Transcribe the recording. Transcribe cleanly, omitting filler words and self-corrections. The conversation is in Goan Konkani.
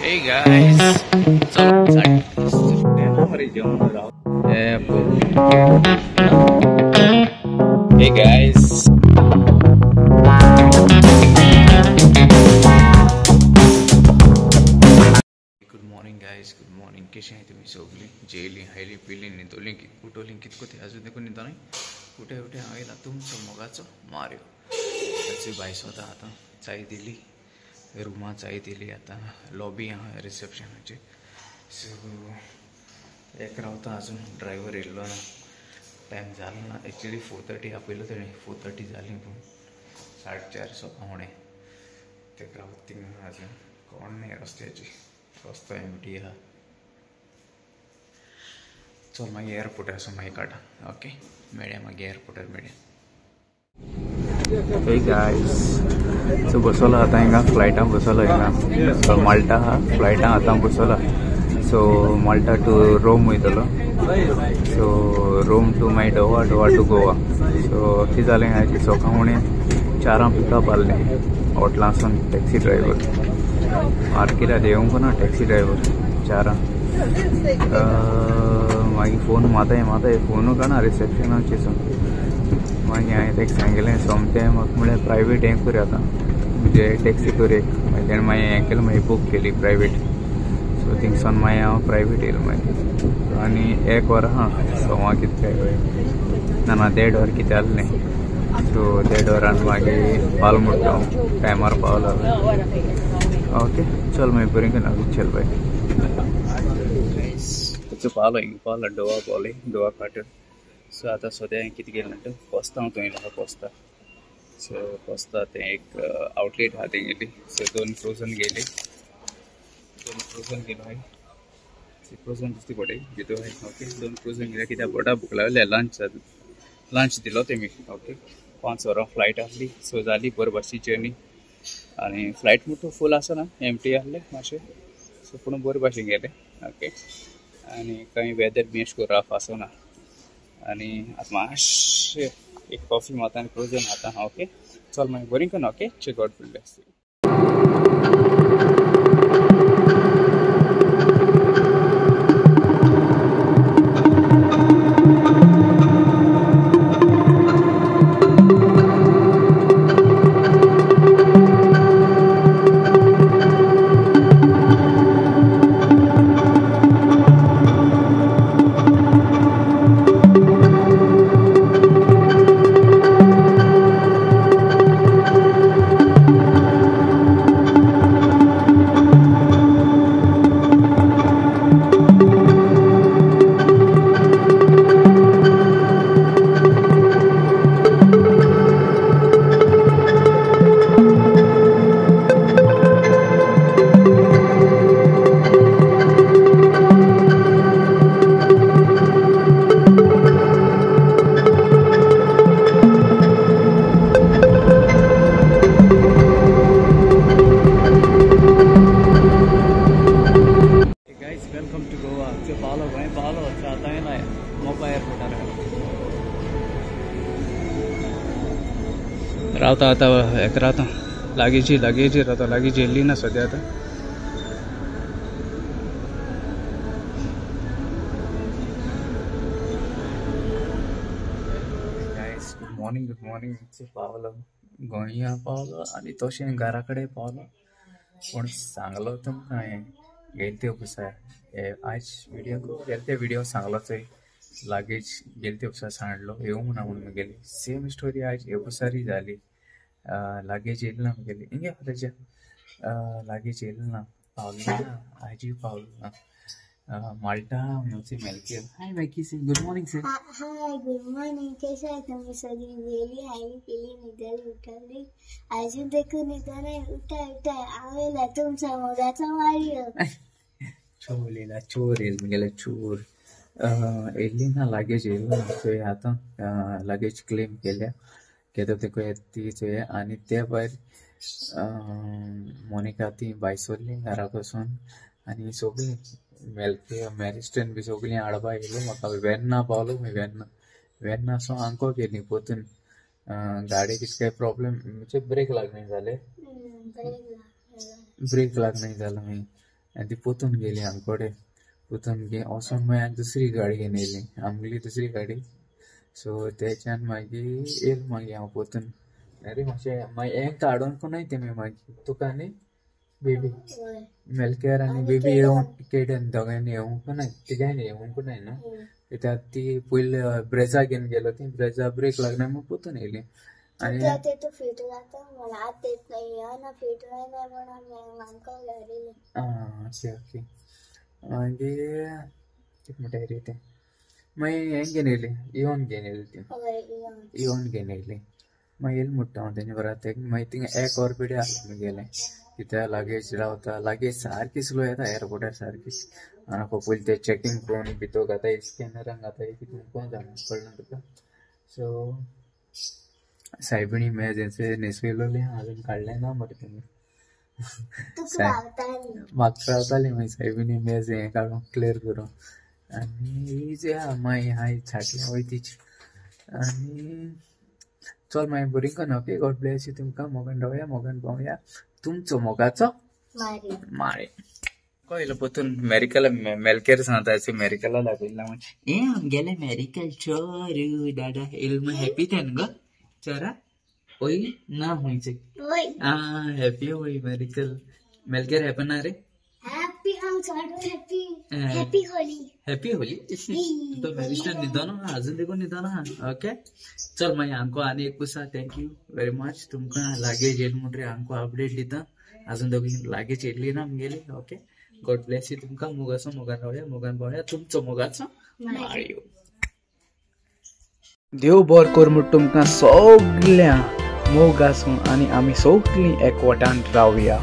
Hey guys, hey guys, good morning guys, good morning. कशें आहाय तुमी सगळीं? जेयलीं, खायलीं, पिलीं, न्हिदोलीं, उठोलीं, कितको ते आजून देखून न्हिदोनाय. उठे उठे हांव येयला तुमचो मोगाचो मार्यो. बाय स्वता आतां चाय दिली, रुमा चाय दिली, आतां लॉबी आहा रिसेप्शनाची. सो एक रावता, अजून ड्रायव्हर येयल्लो ना, टायम जालो ना. एक्चुली 4:30 आपयलो तेणें, 4:30 जाली पूण 4:30 सकाळी ते रावता थिंगा अजून कोण न्ही रस्त्याची, रस्तो एमटी आहा. चल मागीर एअरपोर्टार वचून मागीर काडटा. ओके, मेळया मागीर एअरपोर्टार मेळया. Hey guys, so बसोला आतां हिंगा फ्लायटान बसोला हिंगा माल्टा फ्लायटान आतां बसोला. सो माल्टा टू रोम वयतलो. सो रोम टू मागीर डोवा, डोवा टू गोवा. सो कितें जालें आयज सकाळी 4 पिकअप आहलें हॉटलांसून टॅक्सी ड्रायव्हर मार्केटांत येवंक ना टॅक्सी ड्रायव्हर 4. मागीर फोन माताय माताय फोनू काडना रिसेप्शनाचेसून. मागीर हांवें ताका सांगलें सोमतें म्हाका म्हळ्यार प्रायवेट हें कर आतां, म्हणजे टॅक्सी कर एक. मागीर तेणें मागीर हें केलें, मागीर बूक केली प्रायवेट. सो थिंगसान मागीर हांव प्रायवेट येयलो मागीर. आनी 1 वर आहा 1.25 कितकें ना ना 1.5 वर कितें आहलें. सो 1.5 वरान मागीर पावलो म्हणटा हांव, टायमार पावलो. ओके चल मागीर बरें करून चल बाय. पावलो हिंगा पावलो, डोवा पावले, डोवा काटर. सो आतां सद्या हांवें कितें केलें म्हणटा, कोस्ता हांव थंय आहा कोस्ता. सो कोस्ता तें एक आवटलेट आहा तेंगेली. सो 2 फ्रोजन गेले, 2 फ्रोजन गेलो हांवें. फ्रोजन दिसती पडय भितर हांवें. ओके, 2 फ्रोजन गेले कित्याक बोटा भूक लागल्या. लंच लंच दिलो तेमी. ओके, 5 वरां फ्लायट आहली. सो जाली बरी भाशेन जर्नी. आनी फ्लायट मोटो फूल आसना, एमटी आहले मातशें. सो पूण बरे भाशेन गेले. ओके, आनी कांय वेदर बी अशें करून रफ आसना. आनी आतां मातशें एक कॉफी मारता आनी फ्रोजन खाता. ओके चल मागीर बरी करून. ओके, गॉड ब्लेस. रावता आतां एक रावता, लागींची लागींची रावता, लागींची येयल्ली ना सद्या आतां. Guys good morning, good morning. पावलो गोंया पावलो आनी तशें घरा कडेन पावलो. पूण सांगलो तुमकां हांवें गेले ते उपसा आयज विडियो गेले ते विडियो सांगलो चोय लागेज गेले ते उपसा सांडलो येवंक ना म्हणून गेली. सेम स्टोरी आयज एपुसारी जाली. लागेज येयली ना गेली हिंगे तेज्या लागेज येयली ना, पावली ना, आयजूय पावलो ना. माल्टा मेलकी. Hi Melky sir, good morning sir. Hi good morning. कशें आहाय तुमी सगळीं? जेयली, हायली, पिली, न्हिदली, उठली. आजून देखून न्हिदोनाय. उठाय उठाय, हांव येयला तुमच्या मोगाचो मारियो. चोर येयला, चोर येयला म्हगेले चोर. येयली ना लागेज येयली ना. चोय आतां लागेज क्लेम केल्या केदो तेका ती चोय. आनी ते भायर मोनिका ती भायर सरली घरा पासून आनी सगळीं मेलके मॅरिस्टन बी सगळीं हाडपा येयलो म्हाका. वेन्ना पावलो वेन्ना, वेन्ना सो आंको गेली पोतून. गाडी कितके प्रॉब्लम म्हणजे ब्रेक लागना जाले, ब्रेक लागना जालो मागीर. आनी ती पोतून गेली आमकोडे पोतून गे वचोन मागीर आनी दुसरी गाडी घेवन येयली आमगेली दुसरी गाडी. सो तेच्यान मागीर येयल मागीर हांव पोतून. अरे मातशें मागीर हेंका हाडून कोणय तेमी मागीर तुका न्ही बेबी मेलकेर आनी बेबी येवन केडन दोगांयनी येवंक ना तिगांयनी येवंक नाय न्हू कित्याक ती पयले ब्रेजा घेवन गेलो ती ब्रेजा ब्रेक लागना मग पोतून येयली. आनी आं ओके ओके मागीर कितें म्हणटा रे तें मागीर हें घेवन येयली इवन घेवन येयली ती इवन घेवन येयली. मागीर येयली म्हणटा हांव तेंच्या बराबर मागीर थिंगा एक वर पिड्या आमी गेले कित्याक लागेज रावता लागेज सारकी स्लो येता एअरपोर्टार सारकी. आनी पयलीं ते चॅकींग करून भितर घाताय स्कॅनरान घाताय कितें कोण जाणा कळना तुका. सो सायबिणी मेज हेंचे न्हेसयलोलें अजून काडलें ना मरे तेमी म्हाका रावताली मागीर सायबिणी मेज हें काडून क्लियर करून. आनी जे मागीर हांव छाटलें वय तिची. आनी चल मागीर बरी कर. Okay God Blaise you. तुमकां मोगान रावया मोगान पावया तुमचो मोगाचो मारे. कळ्ळें पोतून मेरिकल मेलकेर सांगता मेरिकला दाखयला हे आमगेले मेरिकल चोरू दादा येयल हॅपी तेन गो चोरा ओय ना हुंयचे आं हॅपी वय मेरिकल मेलकेर हॅपी ना रे. हॅपी होली हॅपी होली तो मॅरिस्टर न्हिदोन आहा अजून देखून न्हिदोन आहा. ओके चल मागीर आमकां आनी एक पुसा. Thank you very much. तुमकां लागेज येयली म्हणटरीर आमकां अपडेट दिता. अजून दोगी लागेज येयली ना आमगेली. Okay God Blaise you. तुमकां मोगाचो मोगान रावया मोगान पावया तुमचो मोगाचो माळयो. देव बरो कर म्हूण तुमकां सगळ्या मोग आसूं आनी आमी सगळीं एकवटान रावया.